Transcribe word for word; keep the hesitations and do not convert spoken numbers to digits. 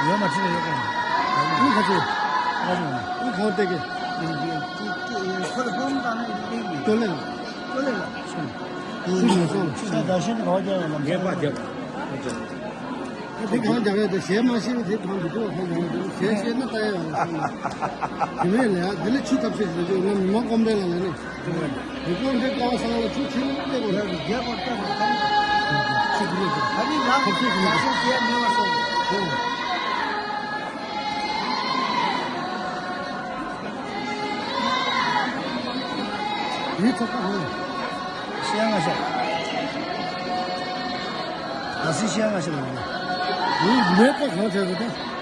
ཡོད་མ་ཁྲིད་ཡོད་ག་ཨུ་ཁ་ཆེ། ཨུ་གང་བལྟས་ཀྱི། ཁོ་ལ་ཕོམ་བཏང་ན་ཡིན་གྱི། ཏོ་ལེ་ལ། ཏོ་ལེ་ལ། ཤི་མ་སོང་། ཤི་ད་ཤི་ནི་ག་བ་རྒྱག་ཡོད་ལམ་ངས་པ་རྒྱབ། དེ་གང་རྒྱག་ཡ་དེ་གཞས་མ་ཤེས་ནི་དེ་གང་འདུག་ཏོ་གང་རྒྱག་ཡ་དེ་གཞས་ཤེས་ན་ལྟ་ཡ་ཡོད་ཤི་ན། དེ་མེད་ལ་ཡ་དེ་ལ་ཆུ་ཐབས་ཤེས་ཞིག་ལ་འཇུག་ན་མི་མང་སྐོམ་པའི་ལ་ལ་ནི། མི་ཀུན་དེ་ཀ་བ་སང་ལ་ཆུ་ཆེན་པོ་སྟེར་དགོས་རེད། རྒྱལ་པོ་ལྟ་དགོས་ཁ་ནི། ཆུ་ཆེན་པོ་ཁ་ནི་ལམ་ཁ་ཆུ་ཆེན་པོ་ཡག་ཤོས་ཟེར་མེད་པ་སོང་། ཡིད་ཚོགས་པ་ཧང་། ཤེས་ང་ཤ། ད་སི་ཤེས་ང་ཤ་ལ་ཡིན། ཡིད་མེད་པ་གང་བྱས་རེད་ད།